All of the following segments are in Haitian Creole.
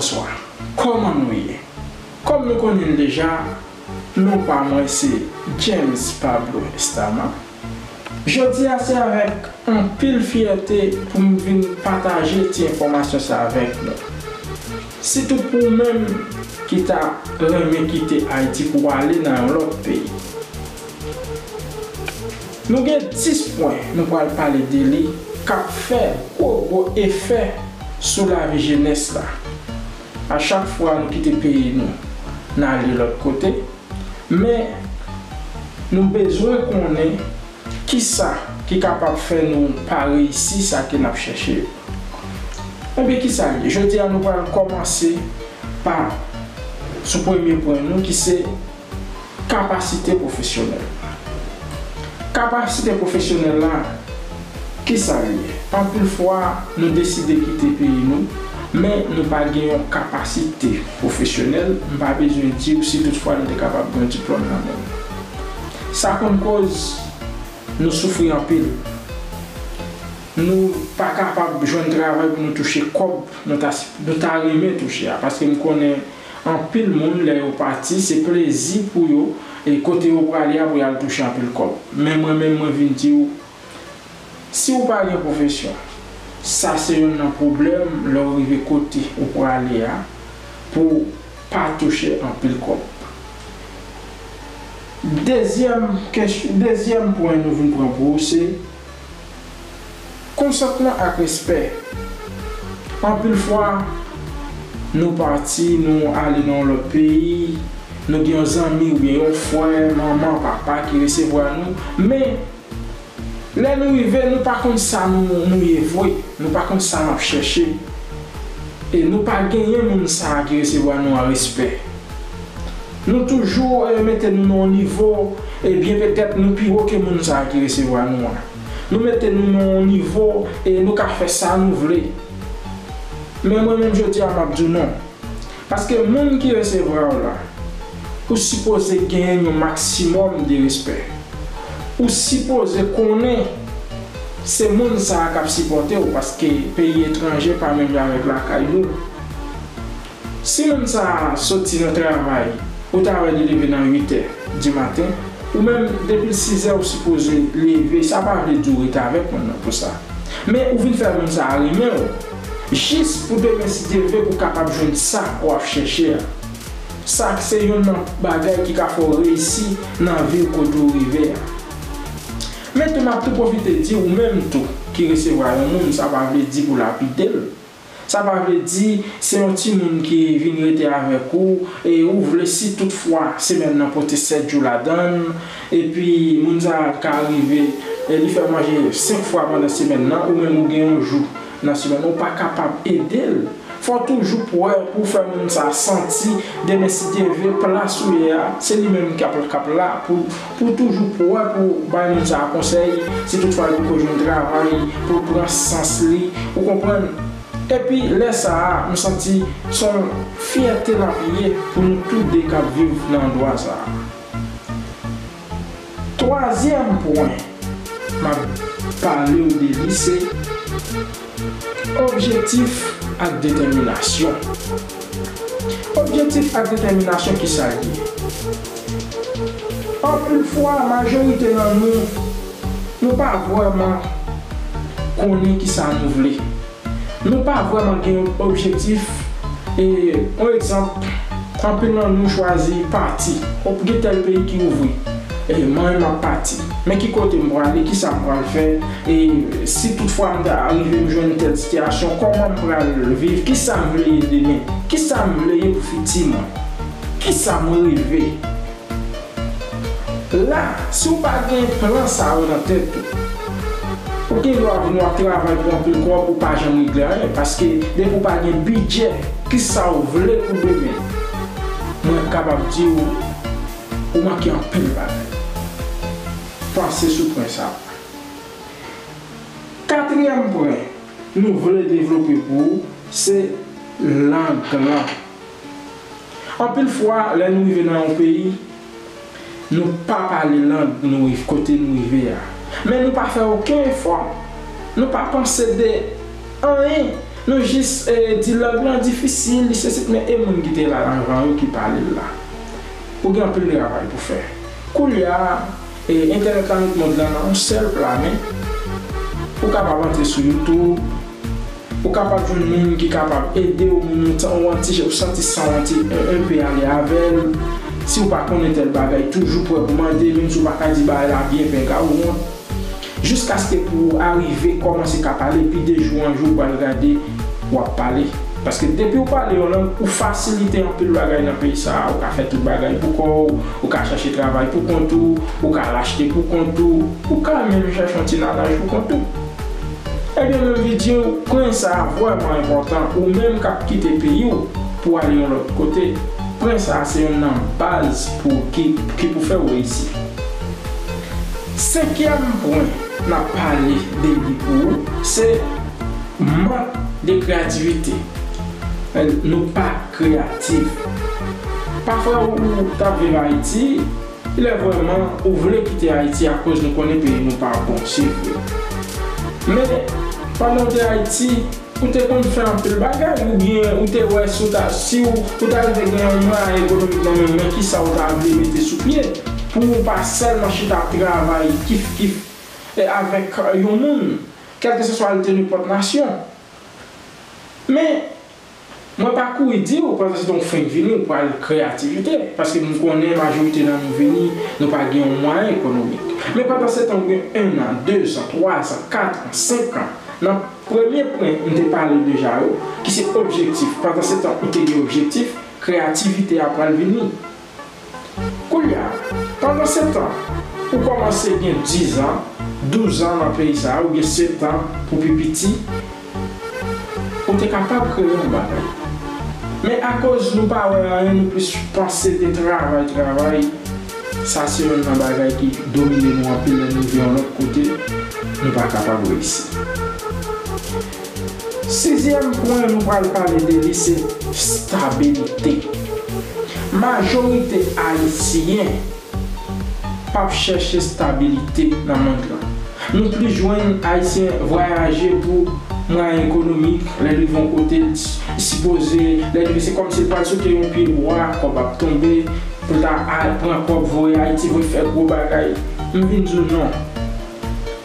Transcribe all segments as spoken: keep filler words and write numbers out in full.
Bonswa, kòman nou ye? Kòm nou konnen l deja, non pa mwen se James Pablo Estama. Jodi a se avèk anpil fyète pou m vin pataje ti enfòmasyon sa avèk nou. Sitou pou ou menm ki ta renmen kite Ayiti pou w ale nan yon lòt peyi. Nou gen dis pwen nou pral pale de li k ap fè gwo gwo efè sou lavi jenès la. A chak fwa nou kite peyi nou, n ale lòt kote, men nou bezwen konnen kisa ki kapab fè nou pa reyisi sa ke n ap chèche yo. Ebyen, kisa l ye? Jodi a, nou pral kòmanse pa sou premye pwen nou, ki se kapasite pwofesyonèl. Kapasite pwofesyonèl la, kisa l ye? Anpil fwa, nou deside kite peyi nou, men nou pa gen yon kapasite pwofesyonèl. M pa bezwen di w si toutfwa nou te kapab gen yon diplòm nan men nou. Sa konn koz nou soufri anpil. Nou pa kapab jwenn travay pou nou touche kòb nou ta, nou ta renmen touche a, paske m konnen anpil moun, lè yo pati, se plezi pou yo, e kote yo prale a, pou y al touche anpil kòb. Men mwen menm, mwen vin di w, si w pa gen pwofesyon, sa se youn nan pwoblèm lè w rive kote ou prale a, pou w pa touche anpil kòb. Dezyèm kesy-, dezyèm pwen nou vin pran pou ou, se konsantman ak respè. Anpil fwa, nou pati, nou ale nan yon lòt peyi, nou gen yon zanmi oubyen yon frè, manman, papa ki resevwa nou, men lè nou rive, nou pa konn sa nou, nou ye vre, nou pa konn sa n ap chèche, e nou pa genyen moun sa a ki resevwa nou an respè. Nou toujou, eh, mete nou nan yon nivo, ebyen, petèt nou pi wo ke moun sa a ki resevwa nou an. Nou mete nou nan yon nivo e nou ka fè sa nou vle. Men mwen menm, jodi a, m ap di w non. Paske moun ki resevwa w la, ou sipoze genyen yon maksimòm de respè. Ou sipoze konnen se moun sa a k ap sipòte w, paske peyi etranje pa menm jan avèk lakay nou. Si moun sa a soti nan travay, ou ta wè li leve nan uit è di maten, ou menm, depi l sis è ou sipoze leve, sa pa vle di w rete avèk moun nan pou sa. Men ou vin fè moun sa a renmen w, jis pou demen, si Dye vle, pou w kapab jwenn sa w ap chèche a. Sa se youn nan bagay ki ka fè w reyisi nan vil kote w rive a. Men tou, m ap tou pwofite di, ou menm tou ki resevwa yon moun, sa pa vle di pou lapide l. Sa pa vle di se yon timoun ki vin rete avèk ou, e ou vle, si toutfwa semèn nan pote sèt jou ladan l, epi moun sa a ka rive, e li fè manje senk fwa pandan semèn nan, ou menm ou gen yon jou nan semèn nan, ou pa kapab ede l. Fò w toujou prè pou w fè moun sa a santi, demen, si Dye vle, plas ou ye a, se li menm k ap, k ap la pou, pou w toujou prè pou w bay moun sa a konsèy, si toutfwa li poko jwenn travay, pou l pran sans li, ou konprann? Epi lè sa a, m santi se yon fyète l ap ye pou nou tout de k ap viv nan andwa sa a. Twazyèm pwen m ap pale w de li se objektif ak detèminasyon. Objektif ak detèminasyon, kisa l ye? Anpil fwa, majorite nan nou, nou pa vrèman konnen kisa nou vle. Nou pa vrèman gen yon objektif. E, yon egzanp, anpil nan nou chwazi pati. Ou gen tèl peyi ki ouvri. E, mwen, m ap pati. Men ki kote m prale, kisa m pral fè? E, si toutfwa m ta rive m jwenn tèl sitiyasyon, kòman m pral viv? Kisa m vle ye demen? Kisa m vle ye pou fiti mwen? Kisa m reve? La, si w pa gen plan sa yo nan tèt ou, ou gen dwa vin w ap travay pou anpil kòb, ou pa janm regle anyen, paske depi w pa gen bidjè, kisa w vle pou demen, mwen kapab di w, ou manke anpil bagay. Panse sou pwen sa a. Katriyèm pwen nou vle devlope pou ou, se lang lan. Anpil fwa, lè nou rive nan yon peyi, nou pa pale lang nou riv-, kote nou rive a. Men nou pa fè okenn efò. Nou pa panse de anyen Nou jis e, di lang lan difisil, li sesi, men e moun ki te la anvan yo ki pale l la. Ou gen anpil travay pou fè. Koulye a, e, entènèt lan met mond lan nan yon sèl pla men. Ou kapab antre sou YouTube, ou kapab jwenn moun ki kapab ede w, moun ou tan ou an ti jan, ou santi san w an ti, e, enpe ale avè l. Si w pa konnen tèl bagay, toujou prè pou mande, menm si w pa ka di bagay la byen, penga ou wont. Jiskaske pou w arive kòmanse ka pale, epi de jou an jou, w pral gade, w ap pale. Paske depi w pale yon lang, ou fasilite anpil bagay nan peyi sa a. Ou ka fè tout bagay pou kò w, ou ka chache travay pou kont ou, ou ka al achte pou kont ou, ou ka menm chache yon ti nanaj pou kont ou. Ebyen, m anvi di w, pwen sa a vrèman enpòtan. Ou menm k ap kite peyi w pou ale yon lòt kote, pwen sa a se youn nan baz pou ki, ki pou fè w reyisi. Senkyèm pwen n ap pale de li pou ou, se mank de kreyativite. Nou pa kreyatif. Pafwa ou t ap viv Ayiti, lè vrèman ou vle kite Ayiti akoz nou konnen peyi nou pa bon, se vre. Men, pandan w te Ayiti, ou te konn fè anpil bagay, oubyen ou te wè si w ta, si w, ou ta rive gen yon mwayen ekonomik nan men w, men kisa w ta vle mete sou pye pou w pa sèlman chita ap travay kif kif e avèk yon moun, kèlkeswa l te nenpòt nasyon. Men, mwen pa kouri di w, pandan se tan w fenk vini, ou pral kreyativite, paske m konnen majorite nan nou vini, nou pa gen yon mwayen ekonomik. Men pandan se tan, w gen en an, de zan, twa zan, kat an, senk an. Nan premye pwen, m te pale deja yo, ki se objektif. Pandan se tan, ou te gen objektif, kreyativite a pral vini. Koulye a, pandan se tan, ou kòmanse gen diz an, douz an nan peyi sa a, ou gen sèt an pou pi piti, ou te kapab kreye yon bagay. Men akoz nou pa wè anyen, nou plis panse de travay, travay, sa se youn nan bagay ki domine nou anpil lè nou rive yon lòt kote, nou pa kapab reyisi. Sizyèm pwen nou pral pale de li se stabilite. Majorite Ayisyen p ap chèche stabilite nan mond lan. Nou plis jwenn Ayisyen vwayaje pou mwayen ekonomik, lè l rive yon kote, l sipoze, lè l rive, se kòmsi l pral sote yon pye bwa, kòb ap tonbe, pou l ta al pran kòb, voye Ayiti, voye fè gwo bagay. M vin di w non.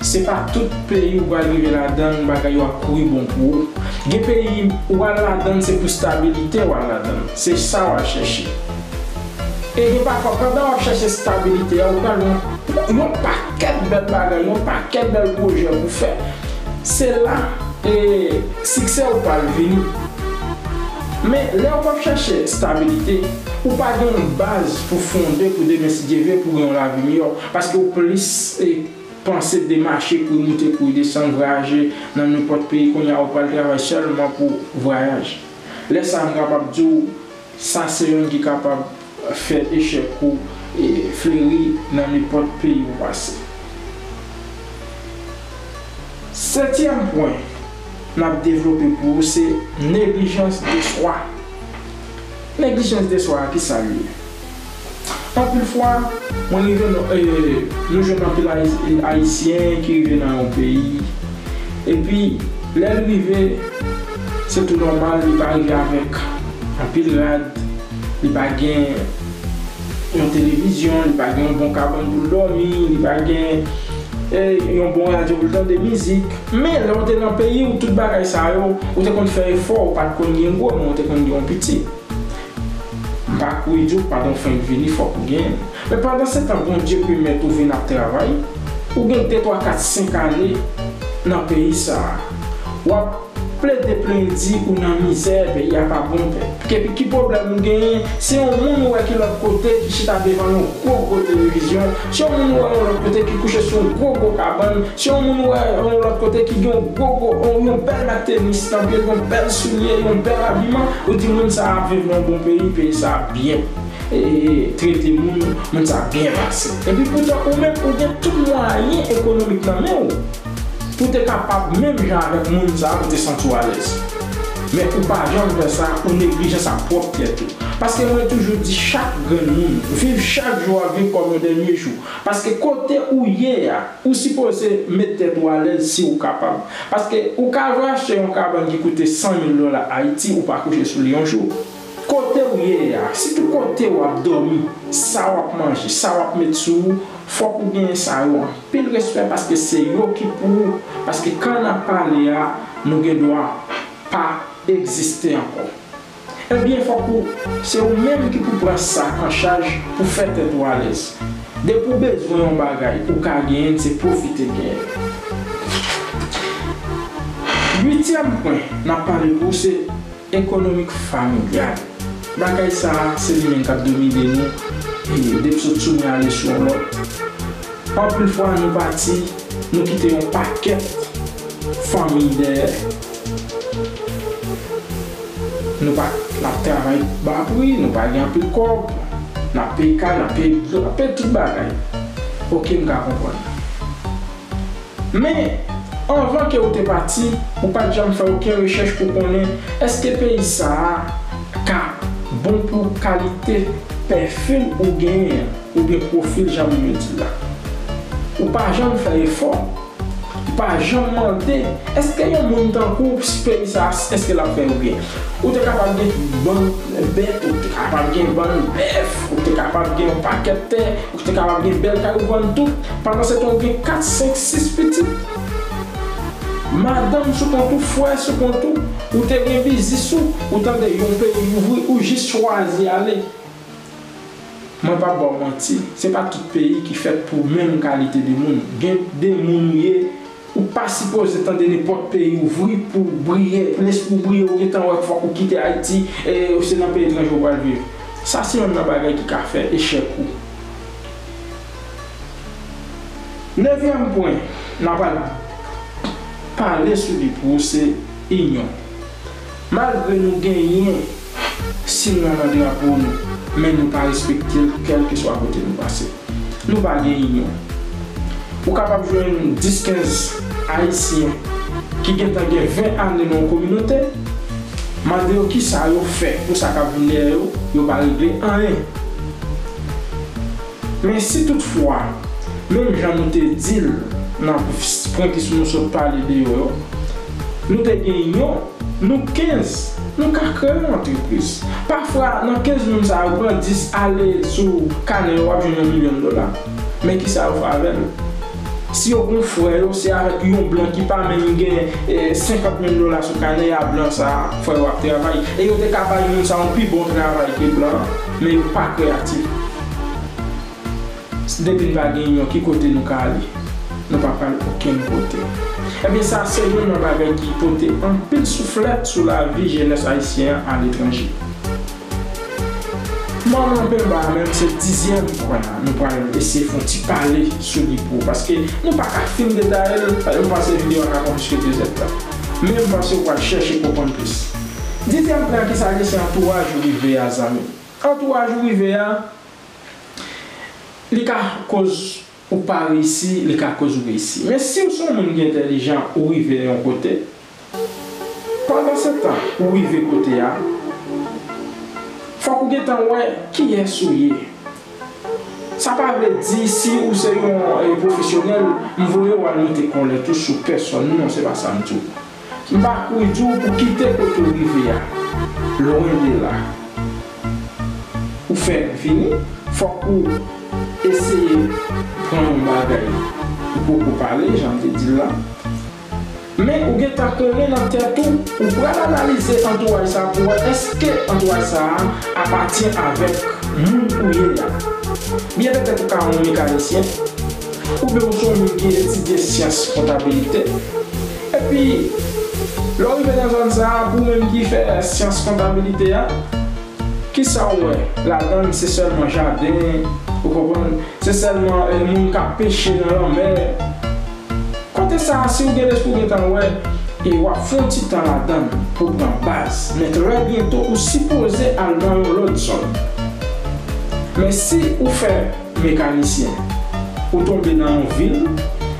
Se pa tout peyi ou pral rive ladan l, bagay yo ap kouri bon pou ou. Gen peyi ou al ladan l, se pou stabilite w al ladan l. Se sa w al chèche. E gen pafwa, pandan w ap chèche stabilite a, ou pral wè yon, yon pakèt bèl bagay, yon pakèt bèl pwojè pou fè. Se la, e, siksè ou pral vini. Men, lè w ap chèche stabilite, ou pa gen yon baz pou fonde pou demen, si Dye vle, pou gen yon lavi miyò. Paske ou plis, e, panse de mache, kouri moute, kouri desann, vwayaje nan nenpòt peyi. Kounye a, ou pral travay sèlman pou vwayaj. Lè sa a, m kapab di w, sa se youn ki kapab fè echèk ou, e, fleri nan nenpòt peyi ou pase. Setyèm pwen n ap devlope pou ou se neglijans de swa. Neglijans de swa a, ki sa l ye? Anpil fwa, mwen rive nan, e, nou jwenn anpil Ayi-, Ayisyen ki rive nan yon peyi, epi lè l rive, se tou nòmal, li pa rive avèk anpil rad, li pa gen yon televizyon, li pa gen yon bon kabann pou l dòmi, li pa gen, e, yon bon radyo pou l tande mizik. Men, lè w te nan peyi w, tout bagay sa yo, ou te konn fè efò, ou pa t konn gen gwo, men ou te konn gen yon piti. M pa kouri di w, pandan w fenk vini, fòk ou genyen l. Men pandan se tan, Bondye pèmèt ou vin ap travay, ou gen de, twa, kat, senk ane nan peyi sa a. W ap plede plenyen di ou nan mizè, peyi a pa bon. Epi ki pwoblèm ou genyen? Se yon moun ou wè ki lòt kote, ki chita devan yon gwo, gwo televizyon. Se yon moun ou wè yon lòt kote ki kouche sou yon gwo, gwo kabann. Se yon moun ou wè yon lòt kote ki gen yon gwo, gwo, yon, yon bèl mak tenis nan pye l, yon bèl soulye, yon bèl abiman, ou di moun sa a ap viv nan yon bon peyi, peyi sa a ap byen, e, trete moun, moun sa a ap byen pase. Epi poutan ou menm, ou gen tout mwayen ekonomik nan men w pou te kapab menm jan avèk moun sa a, pou te santi w alèz. Men ou pa janm fè sa, ou neglijans ak pwòp tèt ou. Paske mwen toujou di chak grenn moun, viv chak jou a, viv kòm yon dènye jou. Paske kote ou ye a, ou sipoze met tèt ou alèz si ou kapab. Paske ou ka vle achte yon kabann ki koute san mil dola Ayiti, ou pa kouche sou li yon jou. Kote ou ye a, sitou kote w ap dòmi, sa w ap manje, sa w ap met sou ou, fòk ou genyen sa yo anpil respè paske se yo ki pou ou. Paske kan n ap pale a, nou gen dwa pa egziste ankò. Ebyen, fòk ou, se ou menm ki pou pran sa an chaj pou fè tèt ou alèz. Depi w bezwen yon bagay, ou ka genyen l, se pwofite genyen l. Uityèm pwen n ap pale pou ou se ekonomik familyal. Bagay sa a, se li menm k ap domine nou, e depi sot sou mwen ale sou yon lòt. Anpil fwa, nou pati, nou kite yon pakèt fanmi dèyè. Nou pa, n ap travay ba pri, nou pa gen anpil kòb, n ap peye kay, n ap peye dlo, n ap peye tout bagay. Oke, m ka konprann. Men, anvan ke ou te pati, ou pa t janm fè okenn rechèch pou konnen èske peyi sa a ka bon pou kalite pèfim ou genyen an, oubyen pwofil, jan moun yo di l la. Ou pa janm fè efò, ou pa janm mande, èske yon moun tankou w, si peyi sa a, èske l ap fè yo byen? Ou te kapab gen bann bèt, ou te kapab gen bann bèf, ou te kapab gen yon pakèt tè, ou te kapab gen bèl kay ou vann tout. Pandan se tan ou gen kat, senk, sis pitit. Madanm sou kont ou, frè sou kont ou, ou te gen biznis ou, ou tande yon peyi ouvri, ou jis chwazi ale. Mwen p ap ba w manti, se pa tout peyi ki fèt pou menm kalite de moun. Gen de moun ou ye, ou pa sipoze tande nenpòt peyi ouvri pou w briye, lespri w briye, ou gentan wè fòk ou kite Ayiti, e se nan peyi etranje ou pral viv. Sa se yonn nan bagay ki ka fè echèk ou. Nevyèm pwen n ap al pale sou li pou ou se inyon. Malgre nou genyen siy lan nan drapo nou, men nou pa respekte l kèlkeswa kote nou pase. Nou pa gen inyon. Ou kapab jwenn dis kenz Ayisyen ki gentan gen ven ane nan yon kominote, mande yo kisa yo fè pou sa k ap vin dèyè yo, yo pa regle anyen. Men si toutfwa, menm jan nou te di l nan pwen ki sou nou sot pale de yo yo, nou te gen inyon, nou kenz, nou ka kreye yon antrepriz. Pafwa, nan kenz moun sa yo, pran dis ale sou kanè yo, w ap jwenn yon milyon dola. Men kisa yo fè avè l? Si yo gon frè yo, se avèk yon blan ki pa menm gen, eh, senkant mil dola sou kanè a, blan sa a, frè yo ap travay. E yo te ka bay moun sa yon pi bon travay ke blan an, men yo pa kreyatif. Depi n pa gen inyon, ki kote nou ka ale? Nou pa pral okenn kote. Ebyen, sa se youn nan bagay ki pote anpil souflèt sou lavi jenès ayisyen an aletranje. Manman penba a menm, se dizyèm pwen an, nou pral eseye fè yon ti pale sou li pou ou, paske nou pa ka fin detaye l, paske m panse videyo a ka pran plis ke de zèdtan. Men m panse ou pral chèche konprann plis. Dizyèm pwen an, kisa l ye? Se antouraj ou rive a, zanmi. Antouraj ou rive a, li ka koz ou pa reyisi, li ka koz ou reyisi. Men si w se yon moun ki entèlijan, ou rive yon kote, pandan se tan ou rive kote a, fòk ou gentan wè kiyès ou ye. Sa pa vle di si ou se yon, eh, pwofesyonèl, m voye w al monte kòlèt ou sou pèsòn, non, se pa sa m di w. M pa kouri di w pou kite kote w rive a. Lwen de la. Ou fè vini, fòk ou eseye pran yon bagay ou poko pale, jan m te di l la. Men ou gentan konnen nan tèt ou, ou pral analize antouraj sa a pou wè èske antouraj sa a apatyen avèk moun ou ye a. Byen petèt ou ka yon mekanisyen, oubyen ou se yon moun ki etidye syans kontabilite. Epi, lè w rive nan zòn sa a, pou ou menm ki fè syans kontabilite a, kisa w wè ladan l? Se sèlman jaden, ou konprann? Se sèlman, eh, moun k ap peche nan lanmè. Kote sa a, si w gen lespri w gentan wè, e w ap fè yon ti tan ladan l pou w pran baz. Men trè byento, ou sipoze al nan yon lòt zòn. Men si ou fè mekanisyen, ou tonbe nan yon vil,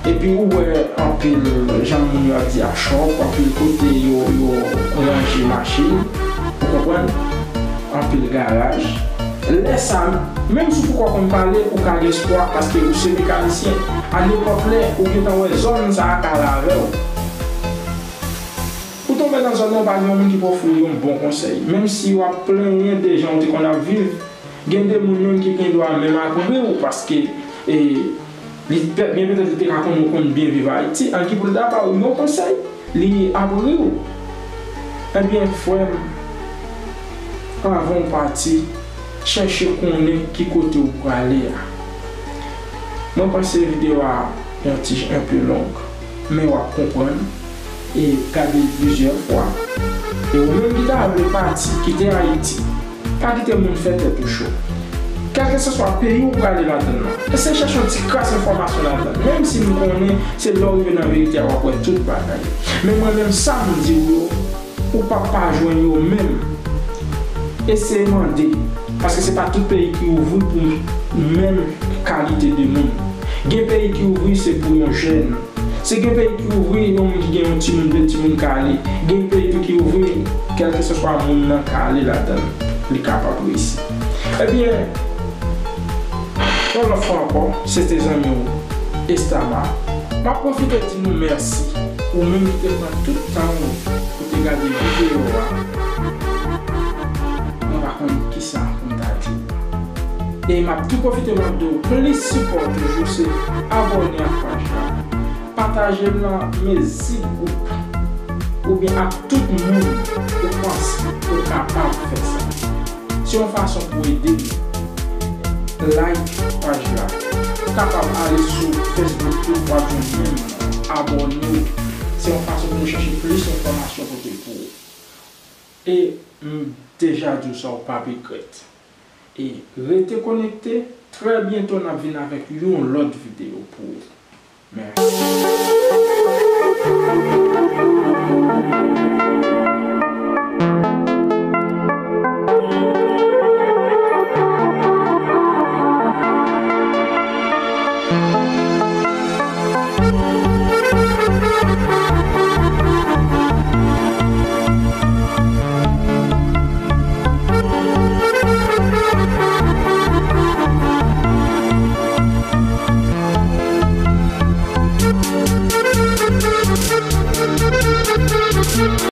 epi ou wè anpil, jan moun yo ap di a chòp, anpil kote yo, yo ranje machin, ou konprann? anpil garaj. Lè sa, menm si w poko konn pale, ou ka gen espwa paske ou se mekanisyen. A nenpòt lè, ou gentan wè zòn sa a ka ale avè w. Ou tonbe nan zòn nan, ou pa gen yon moun ki pou ofri w yon bon konsèy. Menm si w ap plenyen de jan w te konn ap viv, gen de moun menm ki gen dwa menm ap ri w paske, e, li, gen petèt li te ka konnen w konn byen viv Ayiti, an ki pou l ta ba w yon konsèy, li ap ri w. Ebyen, frè m, anvan w pati, chèche konnen ki kote w prale a. Mwen panse videyo a yon ti jan enpe long, men w ap konprann e gade l plizyè fwa. E ou menm ki ta vle pati, kite Ayiti, pa kite moun fè tèt ou cho. Kèlkeseswa peyi ou prale ladan l lan, eseye chèche yon ti kras enfòmasyon ladan l. Menm si m konnen se lè w rive nan verite a w ap wè tout bagay. Men mwen menm sa m di w yo, ou p ap pa jwenn yo menm. Eseye mande, paske se pa tout peyi ki ouvri pou menm kalite de moun. Gen peyi ki ouvri se pou yon jèn. Se gen peyi ki ouvri yon moun ki gen yon timoun, de timoun ka ale. Gen peyi tou ki ouvri, kèlkeseswa moun nan ka ale ladan l, li kapab reyisi. Ebyen, yon lòt fwa ankò, se te zanmi w, Estama. M ap pwofite di nou mèsi, ou menm ki te pran tout tan ou pou te gade videyo a. Mwen pa konn kisa pou m ta di w. E m ap tou pwofite mande w plis sipò toujou, se abòne ak paj la. Pataje l nan mezi gwoup oubyen ak tout moun ou panse ou kapab fè sa. Se yon fason pou ede nou. Like paj la. Ou kapab ale sou Facebook tou, w ap jwenn menm. Abòne w. Se yon fason pou nou chèche plis enfòmasyon pote pou ou. E m deja di w sa, ou p ap regrèt. E rete konekte, trè byento n ap vin avèk yon lòt videyo pou ou. Mèsi.